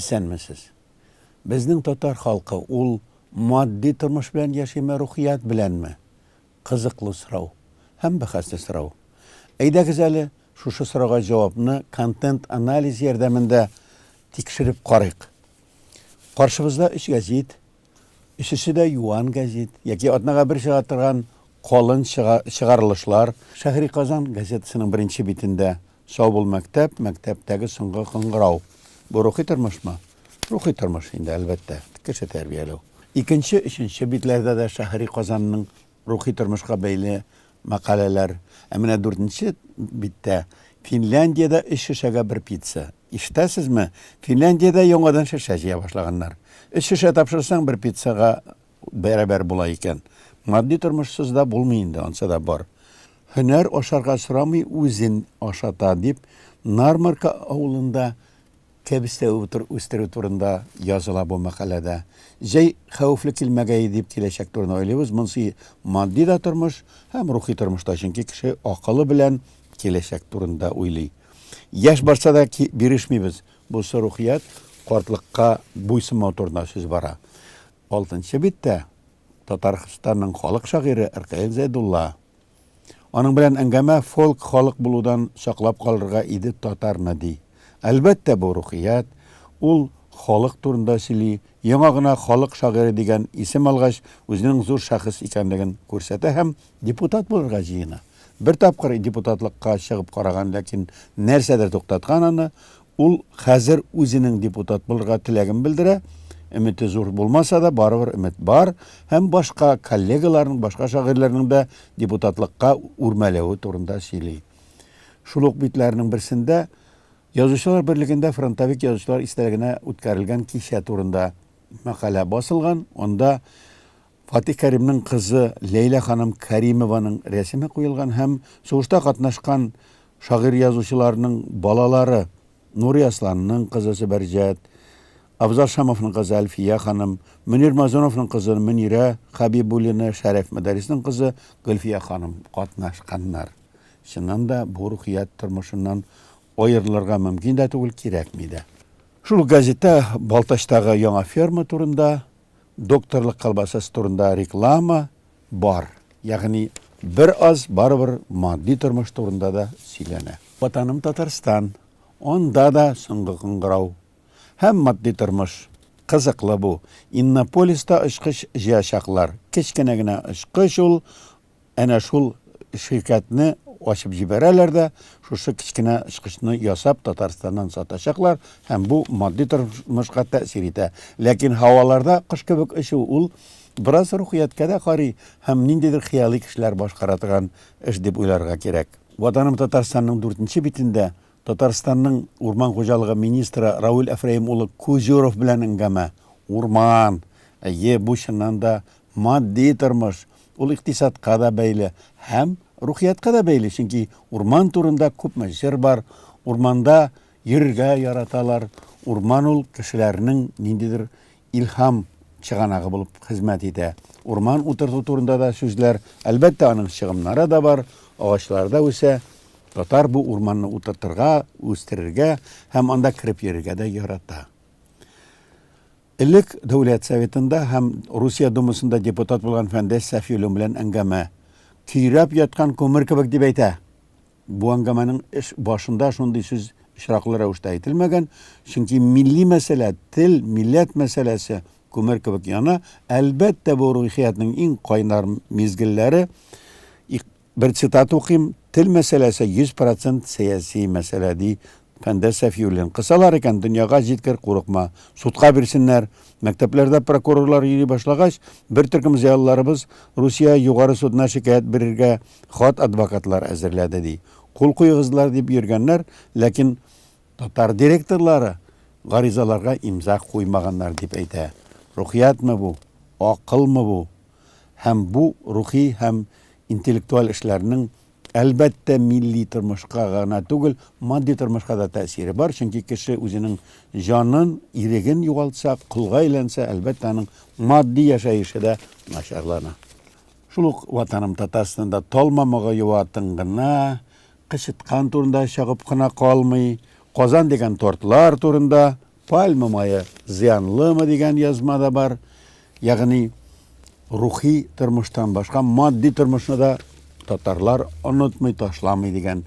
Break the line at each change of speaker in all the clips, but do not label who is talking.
Исәнмесез. Безнең татар халкы ул матди тормыш белән яшиме, рухият беләнме? Кызыклы сорау һәм бәхәсле сорау. Әйдәгез әле, шушы сорауга җавапны контент-анализ ярдәмендә тикшереп карыйк. Каршыбызда өч гәзит, өчесе дә юан гәзит яки атнага бер чыга торган калын чыгарылышлар. Шәһри Казан газетасының беренче битендә Сау бул, мәктәп, мәктәптәге соңгы кыңгырау. Бу рухи тормышмы? Рухи тормыш инде, әлбәттә, кеше тәрбияләү. Икенче, өченче битләрдә дә Шәһри Казанның рухи тормышка бәйле мәкаләләр. Ә менә дүртенче биттә Финляндиядә өч шешәгә бер пицца. Ишетәсезме? Финляндиядә яңадан шешә җыя башлаганнар. Өч шешә тапшырсаң, бер пиццага бәрабәр була икән. Матди тормышсыз да булмый инде, ансы да бар. Һөнәр ашарга сорамый, үзен ашата, дип, Нармарка авылында кәбестә үстерү турында языла бу мәкаләдә. Җәй хәвефле килмәгәе дип киләчәк турында уйлыйбыз. Монсы матди да тормыш һәм рухи тормыш та, чөнки кеше акылы белән киләчәк турында уйлый. Яшь барса да бирешмибез. Бусы рухият, картлыкка буйсынмау турында сүз бара. Алтынчы биттә Татарстанның халык шагыйре Ркаил Зәйдулла. Аның белән әңгәмә фолк халык булудан саклап калырга иде татарны, ди. Әлбәттә, бу рухият, ул халык турында сөйли, яңа гына халык шагыйре дигән исем алгач, үзенең зур шәхес икәнлеген күрсәтә һәм депутат булырга җыена. Бер тапкыр депутатлыкка чыгып караган, ләкин нәрсәдер туктаткан аны, Ул хәзер үзенең депутат булырга теләген белдерә, өмете зур булмаса да, барыбер өмет бар һәм башка коллегаларының, башка шагыйрьләрнең дә депутатлыкка үрмәләве турында сөйли. Шул ук битләрнең берсендә Язучылар берлегендә фронтовик язучылар истәлегенә үткәрелгән кичә турында мәкалә басылган. Анда Фатих Кәримнең кызы Ләйлә ханым Кәримованың рәсеме куелган һәм сугышта катнашкан Шагыйрь-язучыларның балалары, Нури Асланның кызы Зөбәрҗәт, Абзал Шамовның кызы Әлфия ханым, Мөнир Мазуновның кызы Мөнирә Хәбибуллина, Шәрәф Мөдәрриснең кызы Гөлфия ханым катнашканнар. Чыннан да, бу рухият тормышыннан аерылырга мөмкин дә түгел, кирәкми дә. Шул ук газетта Балтачтагы яңа ферма турында, докторлык колбасасы турында реклама бар. Ягъни бер аз барыбер матди тормыш турында да сөйләнә. Ватаным Татарстан. Анда да соңгы кыңгырау. Һәм матди тормыш. Кызыклы бу. Иннополиста очкыч җыячаклар. Кечкенә генә очкыч ул, Әнә шул ширкәтне ачып җибәрәләр дә, шушы кечкенә очкычны ясап Татарстаннан сатачаклар һәм бу матди тормышка тәэсир итә. Ләкин һаваларда кош кебек очу ул бераз рухияткә дә карый һәм ниндидер хыялый кешеләр башкара торган эш дип уйларга кирәк. Ватаным Татарстанның дүртенче битендә Татарстанның урман хуҗалыгы министры Равил Әфрәем улы Кузюров белән әңгәмә. Урман! Әйе, бу чыннан да матди тормыш. Ул икътисадка да бәйле һәм рухиятка да бәйле, чөнки урман турында күпме җыр бар, урманда йөрергә яраталар. Урман ул кешеләрнең ниндидер илһам чыганагы булып хезмәт итә. Урман утырту турында да сүзләр, әлбәттә, аның чыгымнары да бар, агачлар да үсә. Татар бу урманны утыртырга, үстерергә һәм анда кереп йөрергә дә ярата. Элек Дәүләт Советында һәм Русия Думасында депутат булган Фәндәс Сафиуллин белән әңгәмә. Көйрәп яткан күмер кебек дип әйтә. Бу әңгәмәнең эш башында шундый сүз очраклы рәвештә әйтелмәгән, чөнки милли мәсьәлә, тел, милләт мәсьәләсе күмер кебек яна. Әлбәттә, бу рухиятның иң кайнар мизгелләре. Бер цитата укыйм, Тел мәсьәләсе 100 процент сәяси мәсьәлә, ди Фәндәс Сәфиуллин. Кысалар икән, дөньяга җиткер, курыкма. Судка бирсеннәр. Мәктәпләрдә прокурорлар йөри башлагач, бер төркем зыялыларыбыз Русия Югары судына шикаять бирергә хат адвокатлар әзерләде, ди. Кул куегызлар дип йөргәннәр, ләкин татар директорлары гаризаларга имза куймаганнар, дип әйтә. Рухиятме бу? Акылмы бу? Һәм бу рухи һәм интеллектуаль эшләрнең, әлбәттә, милли тормышка гына түгел, матди тормышка да тәэсире бар, чөнки кеше үзенең җанын, иреген югалтса, колга әйләнсә, әлбәттә, аның матди яшәеше дә начарлана. Шул ук Ватаным Татарстанда тал мамыгы юа тын гына, кычыткан турында чагып кына калмый, Казан дигән тортлар турында. Пальма мае зыянлымы дигән язма да бар. Ягъни рухи тормыштан башка матди тормышны да татарлар онытмый, ташламый дигән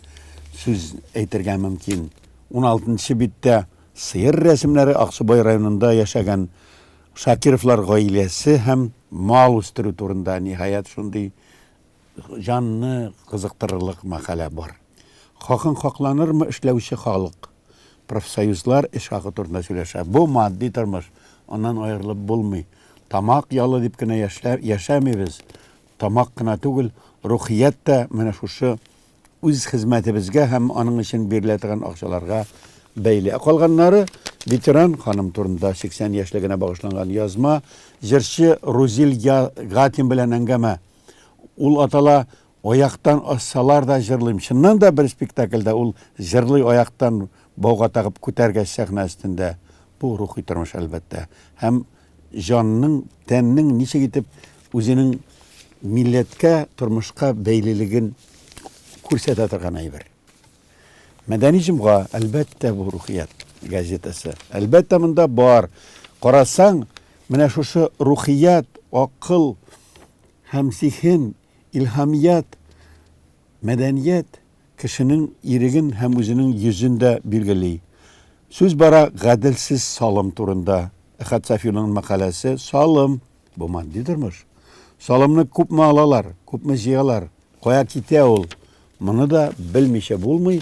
сүз әйтергә мөмкин. 16 биттә сыер рәсемнәре Аксубай районында яшәгән Шакировлар гаиләсе һәм мал үстерү турында ниһаять шундый җанны кызыктырырлык мәкалә бар. Хакын хакланырмы эшләүче халык? Профсоюзлар эш хакы турында сөйләшә. Бу матди тормыш, аннан аерылып булмый. Тамак ялы дип кенә яшәмибез. Тамак кына түгел, рухият тә менә шушы үз хезмәтебезгә һәм аның өчен бирелә торган акчаларга бәйле. Ә калганнары ветеран ханым турында 80 яшьлегенә багышланган язма, җырчы Рузил Гатин белән әңгәмә. Ул атала Аяктан ассалар да җырлыйм. Чыннан да бер спектакльдә ул җырлый аяктан бауга тагып күтәргәч сәхнә өстендә. Бу рухи тормыш, әлбәттә. Һәм җанның, тәннең ничек итеп үзенең милләткә, тормышка бәйлелеген күрсәтә торган әйбер. Мәдәни җомга, әлбәттә, бу Рухият газетасы. Әлбәттә, монда бар. Карасаң, менә шушы рухият, акыл һәм зиһен, илһамият, мәдәният кешенең иреген һәм үзенең йөзен дә билгели. Сүз бара гаделсез салым турында. Әхәт Сафиуллинның мәкаләсе Салым, бу матди тормыш. Салымны күпме алалар, күпме җыялар, кая китә ул? Моны да белмичә булмый.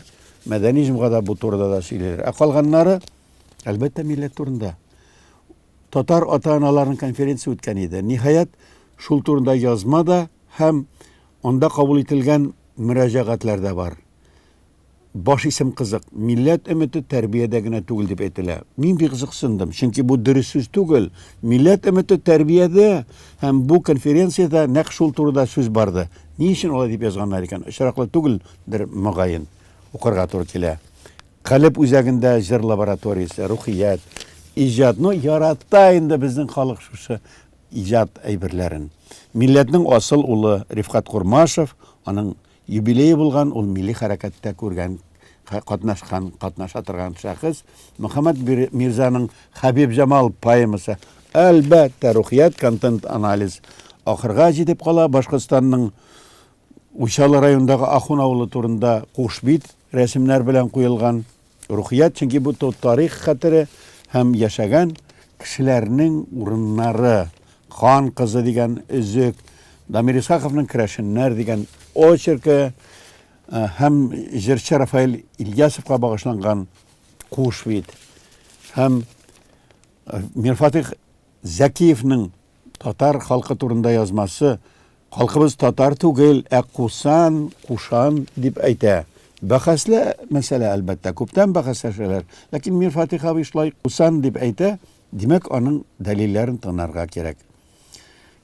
Мәдәни җомгада бу турыда да сөйлиләр. Ә калганнары, әлбәттә, милләт турында. Татар ата-аналарының конференция үткән иде. Ниһаять, шул турында язма да һәм анда кабул ителгән мөрәҗәгатьләр дә бар. Баш исем кызык, милләт өмете тәрбиядә генә түгел дип әйтелә. Мин бик кызыксындым, чөнки бу дөрес сүз түгел. Милләт өмете тәрбиядә һәм бу конференциядә нәкъ шул турыда сүз барды. Ни өчен алай дип язганнар икән? Очраклы түгелдер, мөгаен. Укырга туры килә. Калеб үзәгендә җыр лабораториясе, рухият, иҗат. Ну, ярата инде безнең халык шушы иҗат әйберләрен. Милләтнең асыл улы Рифкать Курмашев, аның юбилее булган, ул милли хәрәкәттә күргән, катнашкан, катнаша торган шәхес. Мөхәммәд Мирзаның Хәбибҗамал поэмасы, әлбәттә, рухият, контент-анализ ахырга җитеп кала. Башкортстанның Учалы районындагы Ахун авылы турында кушбит рәсемнәр белән куелган рухият, чөнки бу тарих хәтере һәм яшәгән кешеләрнең урыннары. Хан кызы дигән өзек, Дамир Исхаковның Керәшеннәр дигән очеркы э, һәм җырчы Рафаэль Ильясовка багышланган кушбит һәм э, Мирфатих Зәкиевның татар халкы турында язмасы Халкыбыз татар түгел, ә кусан, кушан дип әйтә. Бәхәсле мәсьәлә, әлбәттә, күптән бәхәсләшәләр. Ләкин Мирфатих абый шулай кусан дип әйтә, димәк, аның дәлилләрен тыңларга кирәк.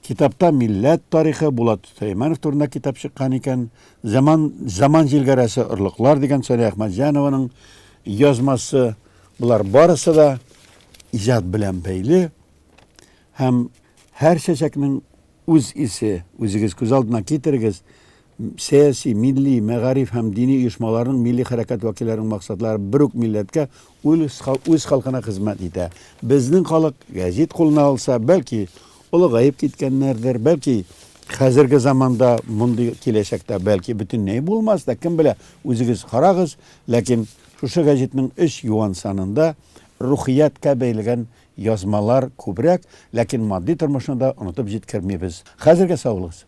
Китапта милләт тарихы, Булат Сөләйманов турында китап чыккан икән. Заман, заман җилгәрәсе орлыклар дигән Сания Әхмәтҗанованың язмасы. Болар барысы да иҗат белән бәйле һәм һәр чәчәкнең Үз исе, үзегез күз алдына китерегез, сәяси, милли, мәгариф һәм дини оешмаларның, милли хәрәкәт вәкилләренең максатлары бер үк милләткә, үз халкына хезмәт итә. Безнең халык гәзит кулына алса, бәлки, олыгаеп киткәннәрдер, бәлки, хәзерге заманда мондый киләчәктә, бәлки, бөтенләй булмас та, кем белә, үзегез карагыз, ләкин шушы гәҗитнең өч юан санында рухияткә бәйлегән Язмалар күбрәк, ләкин матди тормышны да онытып җиткермибез. Хәзергә сау булыгыз.